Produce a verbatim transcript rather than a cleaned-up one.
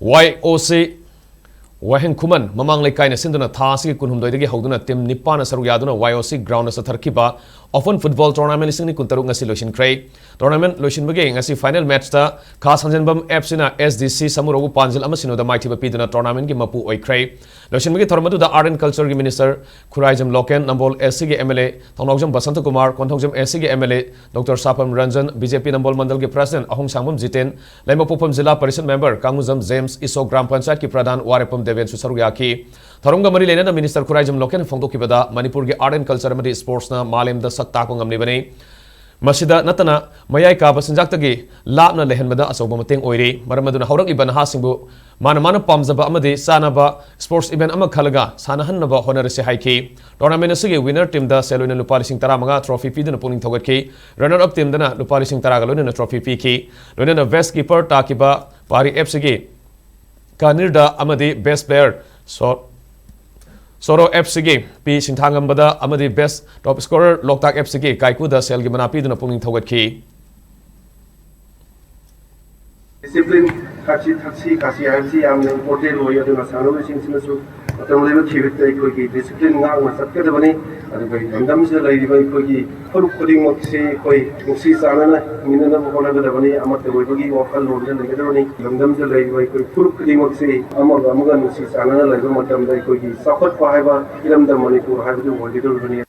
ꯋꯥꯏ ꯑꯣ ꯁꯤ ꯋꯥꯍꯦꯡ ꯈꯨꯃꯟ ꯃꯃꯥꯡ ꯂꯩꯀꯥꯏꯅ ꯁꯤꯟꯗꯨꯅ ꯊꯥ ꯑꯁꯤꯒꯤ ꯀꯨꯟꯍꯨꯝꯗꯣꯏꯗꯒꯤ ꯍꯧꯗꯨꯅ ꯇꯤꯝ ꯅꯤꯄꯥꯟꯅ ꯁꯔꯨꯛ ꯌꯥꯗꯨꯅ ꯋꯥꯏ ꯑꯣ ꯁꯤ ꯒ꯭ꯔꯥꯎꯟꯗ ꯆꯠꯊꯔꯛꯈꯤꯕ ꯑꯣꯄꯟ ꯐꯨꯠꯕꯣꯜ ꯇꯣꯔꯅꯥꯃꯦꯟꯠ ꯂꯤꯁꯤꯡ ꯑꯅꯤ ꯀꯨꯟꯇꯔꯨꯛ ꯉꯁꯤ ꯂꯣꯏꯁꯤꯟꯈ꯭ꯔꯦ꯫ ꯇꯣꯔꯅꯥꯃꯦꯟꯠ ꯂꯣꯏꯁꯤꯟꯕꯒꯤ ꯉꯁꯤ ꯐꯥꯏꯅꯦꯜ ꯃꯦꯆꯇ ꯈꯥ ꯁꯟꯖꯦꯟꯕꯝ ꯑꯦꯐ ꯁꯤꯅ ꯑꯦꯁ ꯗꯤ ꯁꯤ ꯁꯃꯨꯔꯧꯕꯨ ꯄꯥꯟꯖꯤꯜ ꯑꯃ ꯁꯤꯅꯣꯗ ꯃꯥꯏꯊꯤꯕ ꯄꯤꯗꯨꯅ ꯇꯣꯔꯅꯥꯃꯦꯟꯠꯀꯤ ꯃꯄꯨ ꯑꯣꯏꯈ꯭ꯔꯦ꯫ ꯂꯣꯏꯁꯤꯟꯕꯒꯤ ꯊꯧꯔꯝ ꯑꯗꯨꯗ ꯑꯥꯔꯠ ꯑꯦꯟ ꯀꯜꯆꯔꯒꯤ ꯃꯤꯅꯤꯁꯇꯔ ꯈꯨꯔꯥꯏꯖꯝ ꯂꯣꯀꯦꯟ, ꯅꯝꯕꯣꯜ ꯑꯦꯁ ꯁꯤꯒꯤ M L A Thongnaojam Basanta Kumar, Konthoujam S ꯁꯤꯒꯤ M L A doctor Sapam Ranjan, B J P Nambol ꯃꯟꯗꯜꯒꯤ president Ahongshangbam Jiten, Leimapokpam Zila Parishad member Kangngujam James, Iso Gram ꯄꯟꯆꯥꯌꯠꯀꯤ ꯄ꯭ꯔꯙꯥꯟ ꯋꯥꯔꯦꯄꯝ ꯗꯦꯕꯦꯟꯁꯨ ꯁꯔꯨꯛ ꯌꯥꯈꯤ꯫ ꯊꯧꯔꯝꯒ ꯃꯔꯤ ꯂꯩꯅꯅ ꯃꯤꯅꯤꯁꯇꯔ ꯈꯨꯔꯥꯏꯖꯝ ꯂꯣꯀꯦꯟꯅ ꯐꯣꯡꯗꯣꯛꯈꯤꯕꯗ, ꯃꯅꯤꯄꯨꯔꯒꯤ ꯑꯥꯔꯠ ꯑꯦꯟ ꯀꯜꯆꯔ ꯑꯃꯗꯤ ꯁ꯭ꯄꯣꯔꯠꯁꯅ ꯃꯥꯂꯦꯝꯗ ꯁꯛ ꯇꯥꯛꯄ ꯉꯝꯂꯤꯕꯅꯤ꯫ ꯃꯁꯤꯗ ꯅꯠꯇꯅ ꯃꯌꯥꯏ ꯀꯥꯕ ꯆꯤꯟꯖꯥꯛꯇꯒꯤ ꯂꯥꯞꯅ ꯂꯩꯍꯟꯕꯗ ꯑꯆꯧꯕ ꯃꯇꯦꯡ ꯑꯣꯏꯔꯤ꯫ ꯃꯔꯝ ꯑꯗꯨꯅ ꯍꯧꯔꯛꯂꯤꯕ ꯅꯍꯥꯁꯤꯡꯕꯨ ꯃꯥꯅ ꯃꯥꯅ ꯄꯥꯝꯖꯕ ꯑꯃꯗꯤ ꯆꯥꯅꯕ ꯁ꯭ꯄꯣꯔꯠꯁ ꯏꯚꯦꯟꯠ ꯑꯃ ꯈꯜꯂꯒ ꯁꯥꯟꯅꯍꯟꯅꯕ ꯍꯣꯠꯅꯔꯁꯤ ꯍꯥꯏꯈꯤ꯫ ꯇꯣꯔꯅꯥꯃꯦꯟꯠ ꯑꯁꯤꯒꯤ ꯋꯤꯟꯅꯔ ꯇꯤꯝꯗ ꯁꯦꯜ ꯑꯣꯏꯅ ꯂꯨꯄꯥ ꯂꯤꯁꯤꯡ ꯇꯔꯥꯃꯉꯥ ꯇ꯭ꯔꯣꯐꯤ ꯄꯤꯗꯨꯅ ꯄꯨꯛꯅꯤꯡ ꯊꯧꯒꯠꯈꯤ꯫ ꯔꯟꯅꯔ ꯑꯞ ꯇꯤꯝꯗꯅ ꯂꯨꯄꯥ ꯂꯤꯁꯤꯡ ꯇꯔꯥꯒ ꯂꯣꯏꯅꯅ ꯇ꯭ꯔꯣꯐꯤ ꯄꯤꯈꯤ꯫ ꯂꯣꯏꯅꯅ ꯕꯦꯁ꯭ꯠ ꯀꯤꯄꯔ ꯇꯥꯈꯤꯕ ꯄꯥꯔꯤ ꯑꯦꯐ ꯁꯤꯒꯤ ꯀꯥꯅꯤꯔꯗ ꯑꯃꯗꯤ ꯕꯦꯁ꯭ꯠ ꯄ꯭ꯂꯦꯌꯔ ꯁꯣ-, ꯁꯣꯔꯣ ꯑꯦꯐ ꯁꯤꯒꯤ ꯄꯤ ꯁꯤꯡꯊꯥꯉꯝꯕꯗ ꯑꯃꯗꯤ ꯕꯦꯁ꯭ꯠ ꯇꯣꯞ ꯁ꯭ꯀꯣꯔꯔ ꯂꯣꯛꯇꯥꯛ ꯑꯦꯐ ꯁꯤꯒꯤ ꯀꯥꯏꯀꯨꯗ ꯁꯦꯜꯒꯤ ꯃꯅꯥ ꯄꯤꯗꯨꯅ ꯄꯨꯛꯅꯤꯡ ꯊꯧꯒꯠꯈꯤ꯫ ꯗꯤꯁꯤꯄ꯭ꯂꯤꯟ, ꯊꯛꯁꯤ ꯊꯛꯁꯤ ꯈꯥꯁꯤ ꯍꯥꯏꯕꯁꯤ ꯌꯥꯝꯅ ꯏꯝꯄꯣꯔꯇꯦꯟ ꯑꯣꯏ꯫ ꯑꯗꯨꯅ ꯁꯥꯟꯅꯔꯣꯏꯁꯤꯡꯁꯤꯅꯁꯨ ꯃꯇꯝ ꯂꯩꯕ ꯊꯤꯕꯗ ꯑꯩꯈꯣꯏꯒꯤ ꯗꯤꯁꯤꯄ꯭ꯂꯤꯟ ꯉꯥꯛꯅ ꯆꯠꯀꯗꯕꯅꯤ꯫ ꯑꯗꯨꯒ ꯂꯝꯗꯝꯁꯤꯗ ꯂꯩꯔꯤꯕ ꯑꯩꯈꯣꯏꯒꯤ ꯐꯨꯔꯨꯞ ꯈꯨꯗꯤꯡꯃꯛꯁꯤ ꯑꯩꯈꯣꯏ ꯅꯨꯡꯁꯤ ꯆꯥꯟꯅꯅ ꯍꯤꯡꯃꯤꯟꯅꯅꯕ ꯍꯣꯠꯅꯒꯗꯕꯅꯤ꯫ ꯑꯃꯠꯇ ꯑꯣꯏꯕꯒꯤ ꯋꯥꯈꯜꯂꯣꯟꯗ ꯂꯩꯒꯗꯕꯅꯤ꯫ ꯂꯝꯗꯝꯁꯤꯗ ꯂꯩꯔꯤꯕ ꯑꯩꯈꯣꯏ ꯐꯨꯔꯨꯞ ꯈꯨꯗꯤꯡꯃꯛꯁꯤ ꯑꯃꯒ ꯑꯃꯒ ꯅꯨꯡꯁꯤ ꯆꯥꯟꯅꯅ ꯂꯩꯕ ꯃꯇꯝꯗ ꯑꯩꯈꯣꯏꯒꯤ ꯆꯥꯎꯈꯠꯄ ꯍꯥꯏꯕ ꯏꯔꯝꯗꯝ ꯃꯅꯤꯄꯨꯔ ꯍꯥꯏꯕꯗꯨ ꯑꯣꯏꯒꯗꯧꯔꯤꯕꯅꯤ꯫